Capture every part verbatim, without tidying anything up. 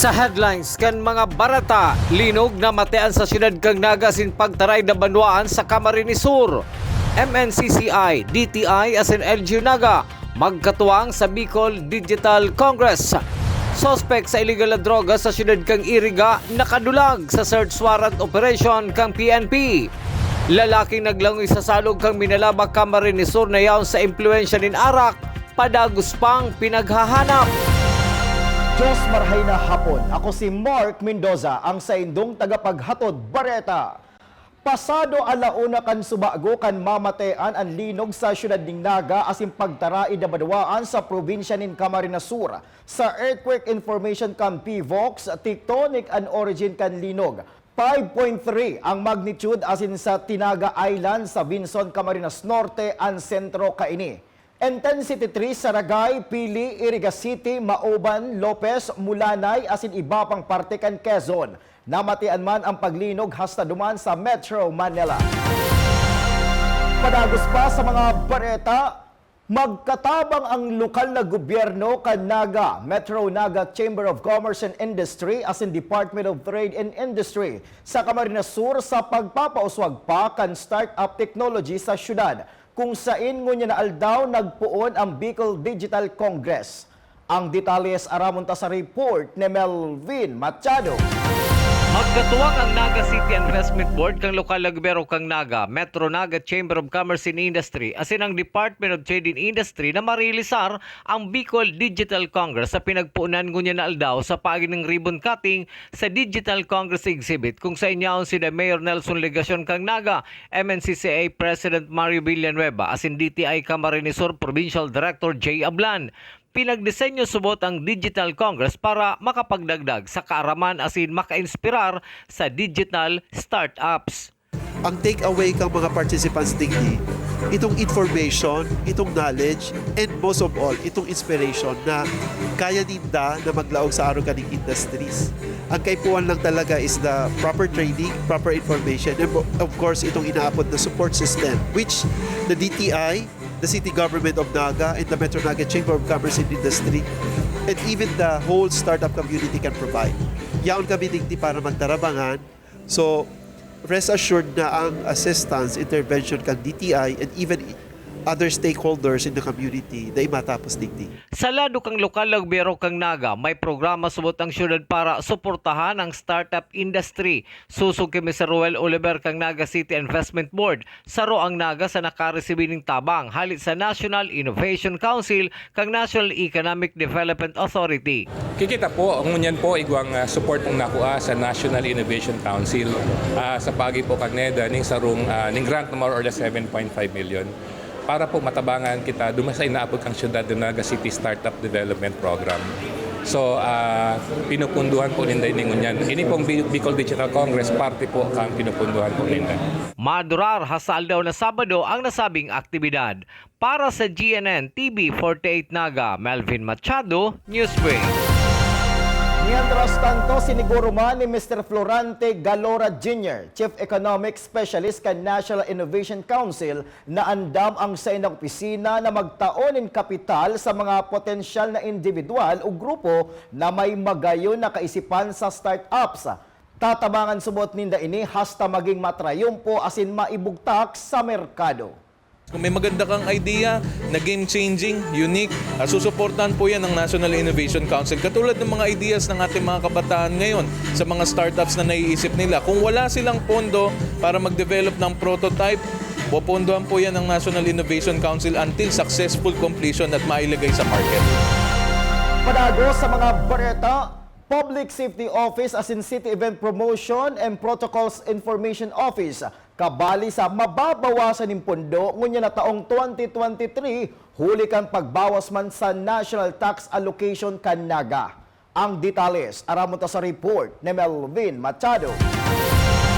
Sa headlines kan mga bareta, linog na matian sa siyudad kan Naga asin pagtaray na banwaan sa Camarines Sur. M N C C I, D T I asin L G U Naga magkatuwang sa Bicol Digital Congress. Suspek sa illegal na droga sa siyudad kan Iriga nakadulag sa search warrant operation kan P N P. Lalaking naglangoy sa salog kan Minalaba, Camarines Sur na yaon sa impluwensya nin arak, padagos pang pinaghahanap. Diyos, marhay na hapon. Ako si Mark Mendoza, ang saindong tagapaghatod bareta. Pasado ala una kan subago kan mamatean an linog sa siyudad nin Naga asin pagtarai na banwaan sa probinsya nin Camarines Sur. Sa earthquake information kan PHIVOLCS, tectonic an origin kan linog. Five point three ang magnitude asin sa Tinaga Island sa Vinson, Camarines Norte an sentro kaini. Intensity three sa Ragay, Pili, Iriga City, Mauban, Lopez, Mulanay asin iba pang parte kan Quezon. Namatian man ang paglinog hasta duman sa Metro Manila. Padagos pa sa mga bareta, magkatabang ang lokal na gobyerno kan Naga, Metro Naga Chamber of Commerce and Industry asin Department of Trade and Industry sa Camarines Sur sa pagpapauswag pa kan startup technology sa syudad, kung sain ngunyan na aldaw nagpoon ang Bicol Digital Congress. Ang detalye aramon ta sa report ni Melvin Machado. Magkatuwang ang Naga City Investment Board kan lokal na gobyerno kan Naga, Metro Naga Chamber of Commerce and Industry, asin ang Department of Trade and Industry na marilisar ang Bicol Digital Congress sa pinagpoon ngunyan na aldaw sa paagi nin ribbon cutting sa Digital Congress Exhibit, kung sain yaon sinda Mayor Nelson Legacion kan Naga, M N C C I President Mario Villanueva, asin D T I Camarines Sur Provincial Director Jay Ablan. Pinagdisenyo subot ang Digital Congress para makapagdagdag sa kaaraman asin makainspirar sa digital startups. Ang take away kang mga participants digdi, itong information, itong knowledge, and most of all, itong inspiration na kaya ninda na maglaog sa arog kaning industries. Ang kaipuhan lang talaga is the proper training, proper information, and of course, itong inaapod na support system, which the D T I, the City Government of Naga, and the Metro Naga Chamber of Commerce and Industry, and even the whole startup community can provide. Yaon kami digdi para magtarabangan. So, rest assured na ang assistance, intervention kan D T I, and even other stakeholders in the community na imatapos digdi. Sa lado kan lokal na gobyerno kan Naga, may programa subot ang syudad para suportahan ang startup industry. Sosog ki Mister Roel Oliver kan Naga City Investment Board, saro ang Naga sa nakaresibi nin tabang hali sa National Innovation Council kan National Economic Development Authority. Kikita po, ngunyan po, igwang, ah, support ang nakua sa National Innovation Council, ah, sa paagi po kan NEDA ning sarong, ah, ning grant na more or less seven point five million. Para po matabangan kita duman sa inaapod kang syudad na Naga City Startup Development Program. So, ah, pinupunduhan po ninda ini ngunyan. Ini pong Bi-, Bicol Digital Congress, parte po kang pinupunduhan po ninda. Madurar ha sa aldaw na Sabado ang nasabing aktibidad. Para sa G N N T V forty-eight Naga, Melvin Machado, Newsbreak. Mientras tanto, siniguro man ni Mister Florante Galora Junior, Chief Economic Specialist kan National Innovation Council, na andam ang saindang opisina na magtao nin kapital sa mga potensyal na indibidwal o grupo na may magayon na kaisipan sa startups. Tatabangan subot ninda ini hasta maging matrayumpo asin maibugtak sa merkado. Kung may maganda kang idea na game-changing, unique, ah, susuportahan po yan ng National Innovation Council. Katulad ng mga ideas ng ating mga kabataan ngayon sa mga startups na naiisip nila. Kung wala silang pondo para mag-develop ng prototype, popondohan po yan ng National Innovation Council until successful completion at mailagay sa market. Padagos sa mga bareta, Public Safety Office asin City Event Promotion and Protocols Information Office kabali sa mababawasan nin pondo ngunyan na taong twenty twenty-three huli kan pagbawas man sa National Tax Allocation kan Naga. Ang detalye, aramon ta sa report ni Melvin Machado.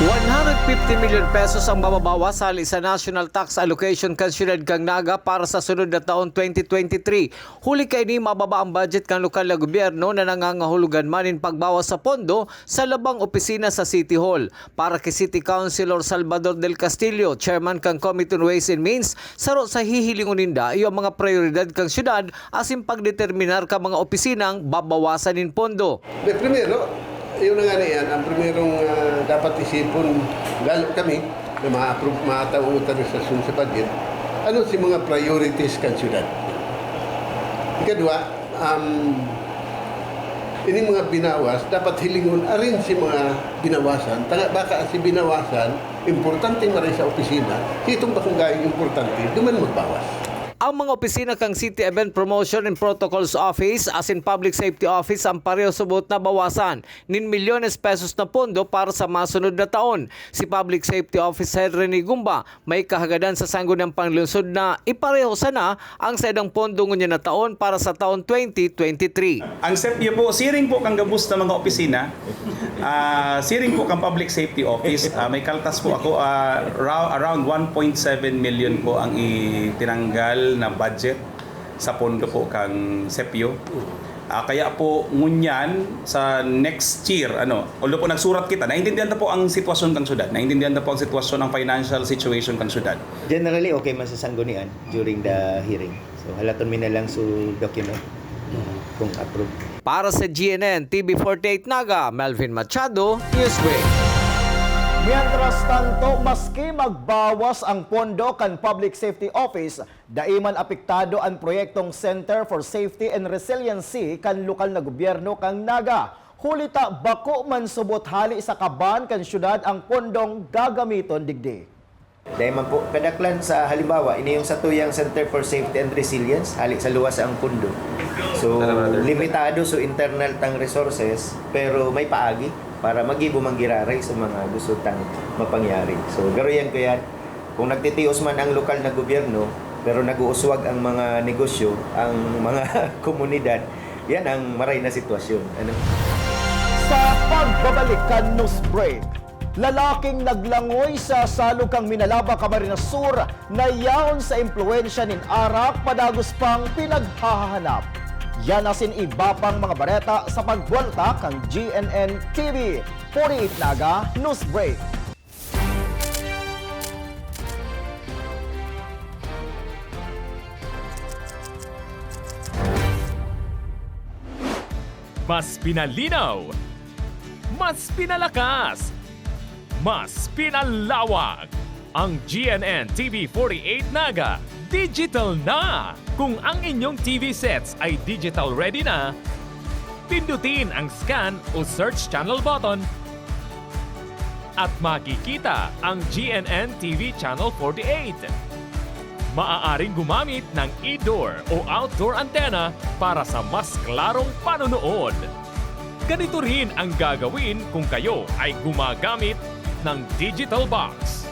One hundred fifty million pesos ang mababawas hali sa National Tax Allocation kan siyudad kan Naga para sa sunod na taon, twenty twenty-three. Huli kaini, mababa ang budget kan lokal na gobyerno na nangangahulugan man nin pagbawas sa pondo sa labang opisina sa City Hall. Para ki City Councilor Salvador del Castillo, chairman kan Committee on Ways and Means, saro sa hihilingon ninda iyo ang mga prayoridad kan siyudad asin pagdeterminar kan mga opisinang babawasan nin pondo. De, primero, yun na nga na yan, ang primerong, ah, dapat isipon, lalo kami, na ma-approve, matao ang autorisasyon sa budget, ano si mga priorities kan syudad? Ikadwa, um, ining mga binawas, dapat hilingon arin si mga binawasan. Tanga, baka si binawasan, importante maray sa opisina, si itong bakong gayo importante, duman magbawas. Ang mga opisina kan City Event Promotion and Protocols Office asin Public Safety Office an pareho subot na bawasan nin milyones pesos na pondo para sa masunod na taon. Si Public Safety Office Head Rene Gumba may kahagadan sa Sangguniang Panlungsod na ipareho sana ang saindang pondo ngunyan na taon para sa taon twenty twenty-three. Ang SEPIO po, siring po kan gabos na mga opisina, ah, siring po kan Public Safety Office, ah, may kaltas po ako, ah, ra-, around one point seven million po ang itinanggal na budget sa pondo po kan SEPIO. Ah, kaya po ngunyan sa next year, ano, although po nagsurat kita, naintindihan ta po ang sitwasyon kan syudad, naintindihan ta po ang sitwasyon, ang financial situation kan syudad. Generally, okay man sa sanggunian during the hearing. So, halaton mi na lang su document kung approve. Para sa G N N T V forty-eight Naga, Melvin Machado, Newsbreak. Mientras tanto, maski magbawas ang pondo kan Public Safety Office, dai man apektado an proyektong Center for Safety and Resiliency kan lokal na gobyerno kan Naga. Huli ta bako man subot hali sa kaban kan syudad ang pondong gagamiton digdi. Dai man po kadaklan. Sa halimbawa, ini yung satuyang Center for Safety and Resilience, hali sa luwas ang pondo. So, limitado so internal tang resources, pero may paagi para magibo man giraray sa mga gusto tang mapangyari. So, garo yan, kuya. Kung nagtitios man ang lokal na gobyerno, pero nag-uuswag ang mga negosyo, ang mga komunidad, yan ang maray na sitwasyon. Ano? Sa pagbabalik kan news break, lalaking naglangoy sa salog kan Minalaba, Camarines Sur, na yaon sa impluwensya nin arak, padagos pang pinaghahanap. Yan asin iba pang mga bareta sa pagbuwalta kan G N N T V forty-eight Naga News Break. Mas pinalinaw, mas pinalakas, mas pinalawak. Ang G N N T V forty-eight Naga, digital na! Kung ang inyong T V sets ay digital ready na, pindutin ang scan o search channel button at makikita ang G N N T V Channel forty-eight. Maaaring gumamit ng indoor o outdoor antenna para sa mas klarong panonood. Ganito rin ang gagawin kung kayo ay gumagamit ng digital box.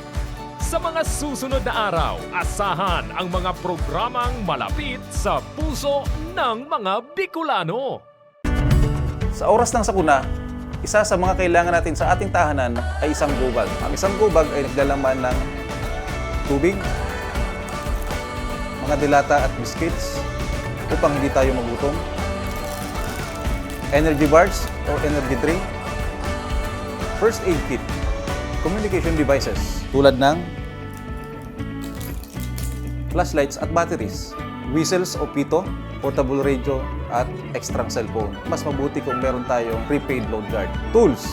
Sa mga susunod na araw, asahan ang mga programang malapit sa puso ng mga Bicolano. Sa oras ng sakuna, isa sa mga kailangan natin sa ating tahanan ay isang gobag. Ang isang gobag ay naglalaman ng tubig, mga delata at biscuits upang hindi tayo magutom, energy bars or energy drink, first aid kit, communication devices tulad ng flashlights at batteries, whistles o pito, portable radio, at extrang cellphone. Mas mabuti kung meron tayong prepaid load guard. Tools,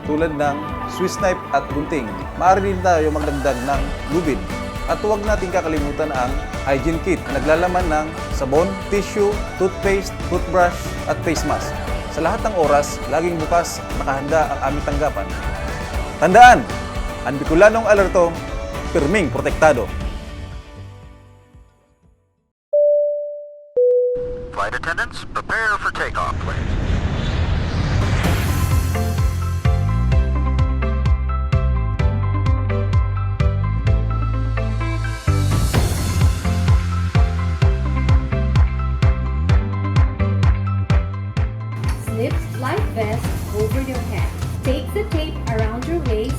tulad ng Swiss knife at gunting. Maaari din tayo magdagdag ng lubid. At huwag nating kakalimutan ang hygiene kit na naglalaman ng sabon, tissue, toothpaste, toothbrush, at face mask. Sa lahat ng oras, laging bukas, nakahanda ang aming tanggapan. Tandaan, ang Bicolanong alerto, pirming protektado. Flight attendants, prepare for takeoff, please. Slip life vest over your head. Take the tape around your waist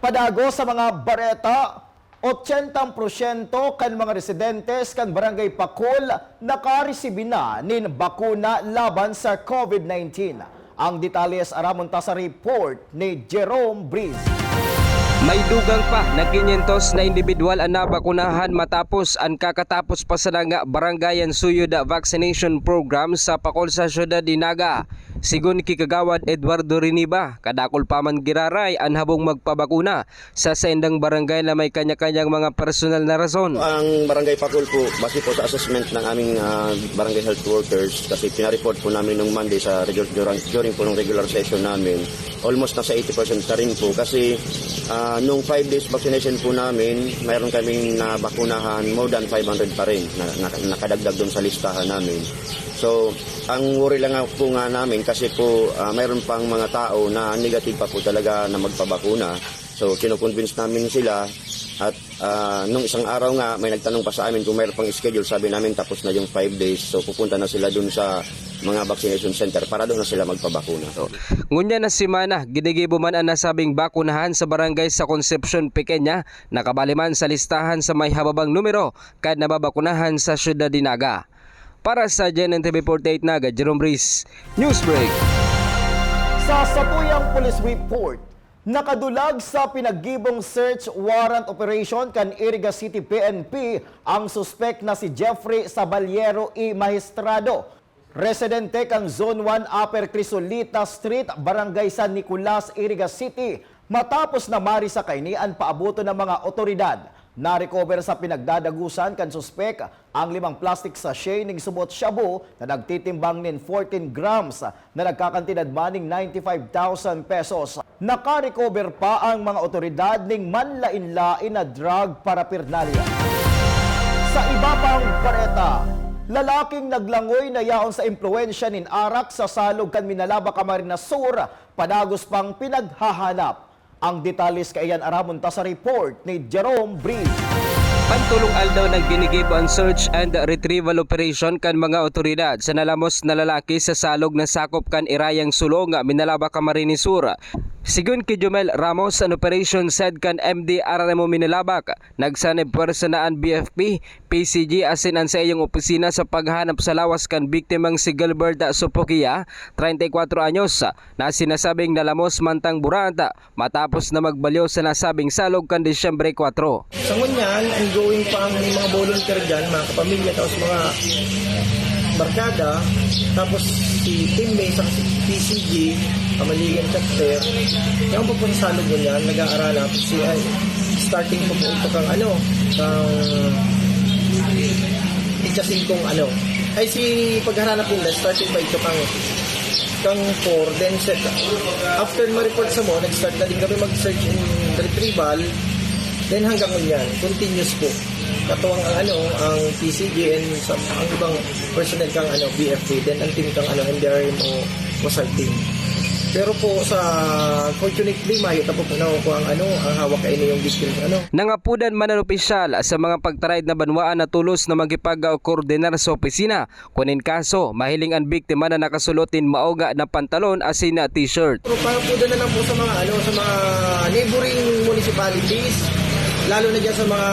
Padagos sa mga bareta, ochenta porsyento kan mga residentes kan Barangay Pakol nakaresibi na nin bakuna laban sa COVID nineteen. Ang detalye aramon ta sa report ni Jerome Breeze. May dugang pa na kinyentos na indibidwal an nabakunahan matapos an kakatapos pa sana nga Barangayan Suyod Vaccination Program sa Pakol sa siyudad ni Naga. Sigon ki Kagawad Eduardo Riniba, kadakul pa man giraray an habong magpabakuna sa saindang barangay na may kanya-kanyang mga personal na rason. Ang Barangay Pakol po, base po sa assessment ng aming ah, barangay health workers, kasi pinareport po namin nung Monday sa regular, during, during po ng regular session namin, almost nasa eighty percent na rin po. Kasi ah, nung five days vaccination po namin, mayroon kaming nabakunahan more than five hundred pa rin na, na nakadagdag doon sa listahan namin. So, ang worry lang nga po nga namin kasi po ah, mayroon pang mga tao na negative pa po talaga na magpabakuna. So, kinoconvince namin sila at ah, nung isang araw nga may nagtanong pa sa amin kung mayroon pang schedule, sabi namin tapos na yung five days. So, pupunta na sila dun sa mga vaccination center para doon na sila magpabakuna. Ngunyan na semana, ginigibo man an nasabing bakunahan sa barangay sa Concepcion Pequeña, nakabali man sa listahan sa may hababang numero kan nababakunahan sa siyudad ni Naga. Para sa G N N T V forty-eight Naga, Jerome Breeze, Newsbreak. Sa satuyang police report, nakadulag sa pinaggibong search warrant operation kan Iriga City P N P ang suspek na si Jeffrey Saballero E. Maestrado, residente kan Zone one Upper Crisolita Street, Barangay San Nicolas, Iriga City. Matapos na marisa kaini an paaboton ng mga otoridad, narecover sa pinagdadagusan kan suspek ang limang plastic sachet ning subot shabu na nagtitimbang nin fourteen grams na nagkakantidad man ning ninety-five thousand pesos. Nakarecover pa ang mga otoridad ning manlain-lain na drug paraphernalia. Sa iba pang bareta, lalaking naglangoy na yaon sa impluwensya nin arak sa salog kan Minalaba, Camarines Sur, padagos pang pinaghahanap. Ang detalye kaiyan aramon ta sa report ni Jerome Breeze. Pantulong aldaw nagginigibo an search and retrieval operation kan mga otoridad sa nalamos na lalaki sa salog na sakop kan Irayang Sulong, Minalaba, Camarines Sur. Sigon ki Jomel Ramos, an operation said kan M D R R M O Minalabak, nagsanib pwersa na an B F P, P C G asin an saiyang opisina sa paghanap sa lawas kan biktimang si Gilbert Sopokia, treinta y cuatro anyos, na sinasabing nalamos mantang buranta matapos na magbalyo sa nasabing salog kan Disyembre kwatro. Sa ngunyan, ongoing pa ang mga volunteer dyan, mga kapamilya, tapos mga barkada, tapos si teammate sa P C G, Kamaligan Chapter, yung pagpunsalog ngunyan, nag-aarala, si, ay, starting po po ito kang ano, kang Ika singkong ano, ay si pagharanap nila, starting pa ito kang kang four, then set, after ma-report sa mo, nag-start na din kami mag-search and retrieval, then hanggang ngunyan, continuous po. Katuwang ang ano, ang P C G and sa, ang ibang personnel kang ano, B F P, then ang team kang ano, M D R M O, Mosal team. Pero po sa, fortunately, mayo tapos na po ang ano, ang hawak kaini yung victim ano. Nangapudan man an opisyal sa mga pagtaraid na banwaan na tolos na makipagkoordinar sa opisina kun in kaso mahiling an biktima na nakasulot nin maoga na pantalon asin na t-shirt. Pero pangapudan na lang po sa mga ano, sa mga neighboring municipalities, lalo na diyan sa mga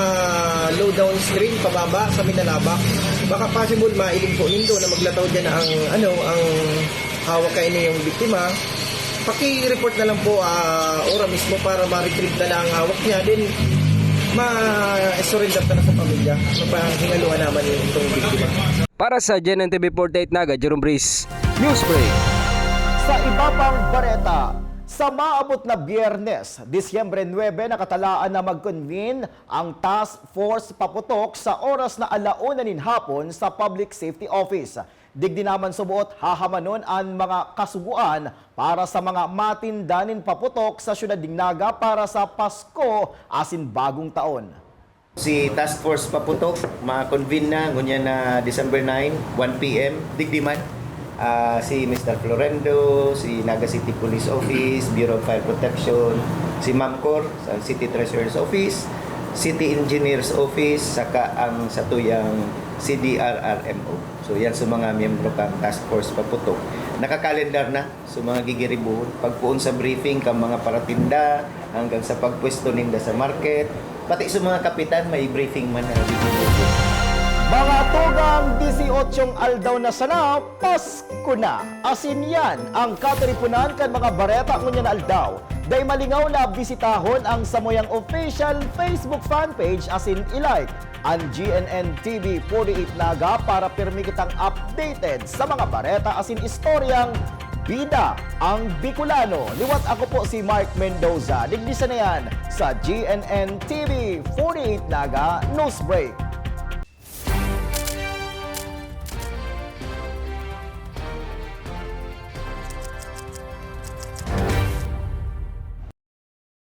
low downstream, pababa sa Minalabac. Baka possible mailing po nindo na maglataw diyan ang ano, ang hawak kaini yung biktima. Paki-report na lang po ah, ora mismo para ma-retrieve na lang ang hawak niya. Then, ma-surrender na sa pamilya. Mapahingaluan naman itong biktima. Para sa G N N T V forty-eight Naga, Jerome Breeze, Newsbreak. Sa iba pang bareta, sa maabot na Biyernes, Disyembre nuebe, nakatalaan na mag-convene ang Task Force Paputok sa oras na alauna nin hapon sa Public Safety Office. Digdi naman suboot hahamanon an mga kasugoan para sa mga matinda nin paputok sa siyudad nin Naga para sa Pasko asin Bagong Taon. Si Task Force Paputok ma-convene na ngunyan na December nine, one P M, digdi man. Ah, si Mister Florendo, si Naga City Police Office, Bureau of Fire Protection, si Ma'am Cor sa City Treasurer's Office, City Engineer's Office, saka ang satuyang C D R R M O. So, yan sa mga miyembro kang Task Force Paputok. Nakakalendar na sa mga gigiribuhon. Pagpoon sa briefing kan mga paratinda, hanggang sa pagpwesto ninda sa market, pati sa mga kapitan, may briefing man na gigiribuhon. Mga tugang, dieciocho aldaw na sana, Pasko na! Asin yan ang katiriponan kan mga bareta ngunyan na aldaw. Dai malingaw na bisitahon ang samuyang official Facebook fanpage asin i-like an G N N T V forty-eight Naga para pirmi kitang updated sa mga bareta asin istoryang bida ang Bicolano. Liwat ako po si Mark Mendoza. Digdi sa na yan sa G N N T V forty-eight Naga Newsbreak.